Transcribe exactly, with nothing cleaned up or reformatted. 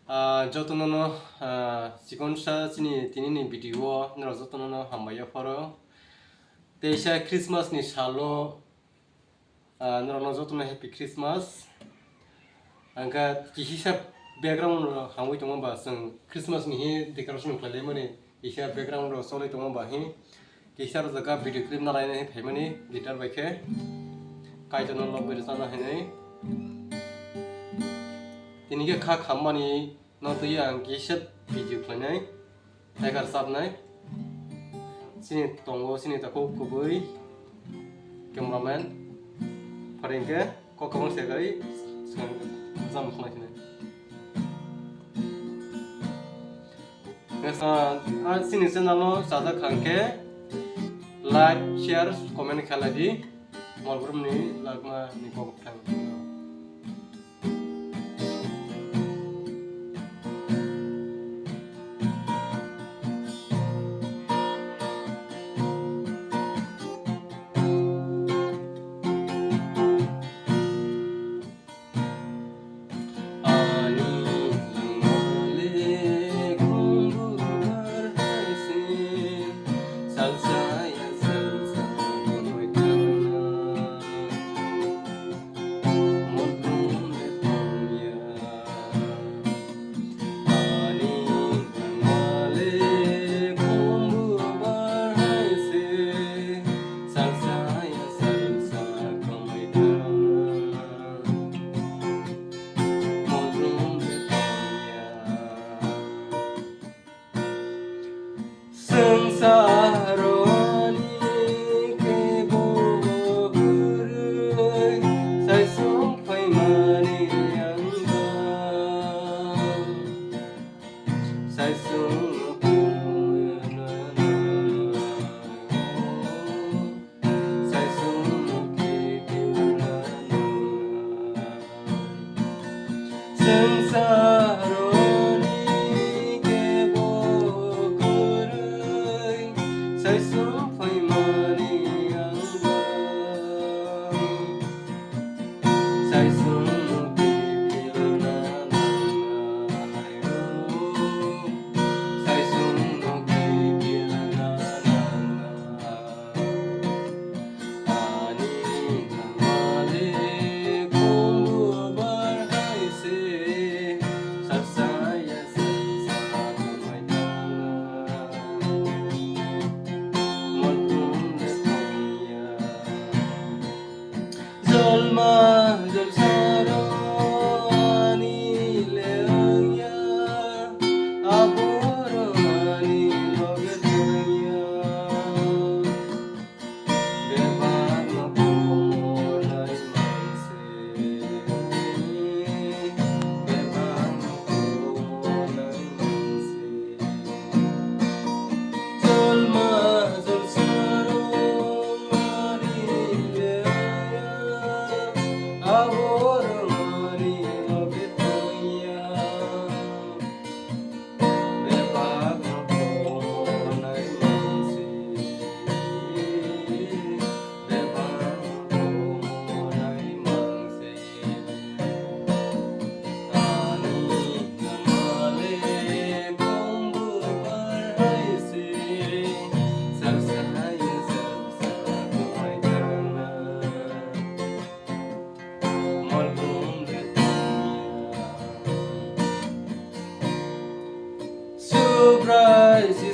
Ah, jotono no, ah, chikonsa chini tini ni video o norok jotono no hambai yapharo. Teisa Christmas ni salo, ah, norok no jotono Happy Christmas. Angkha kihisa background rok hamwi tongma ba chwng Christmas ni hi decoration khlai laimani. Kisa background rok cholwi tongma ba hi kisa rwjak kha video clip na laina hi phaimani guitar bai khe Kaitor no lobwi rwchapna hinwi. Tini khe kha khammani no twi ang kisa video khlainai, tiger chapnai. Chini tongo chini takhuk kubui cameraman, pharing khe kok kwbang se kai swkang jam khlai sinai. Yes, ah, ah, chini channel no chajak kha hwnkhe like, share, comment khalai di. Mol brum ni lakma ni kok thang. Ani langmale khumbu bar hai se, salsa ya salsa khumui thangna, mothum le thangya. Ani langmale khumbu bar hai se, salsa ya salsa khumui thangna. Swngcharoni kebo kwrwi saisung phaimani ang ba. Saisung no kunu na na. Saisung no kunu na na. Swngcharoni kebo kwrwi saisung phaimani ang ba. Saisung no kiphilna nangnai o, saisung no kiphilna nangnai. Ani langmale khumbu bar hai se, salsa ya salsa khumui thangna. Mothum le thangya. Jolma jolsaro ani le wngya, aboro ani loge thangya. Bebak no kumonai manse, bebak no kumonai manse. Jolma jolsaro mani leya, aborok mani loge tongya. Bebak no kumonai manse, bebak no kumonai manse. Subrai si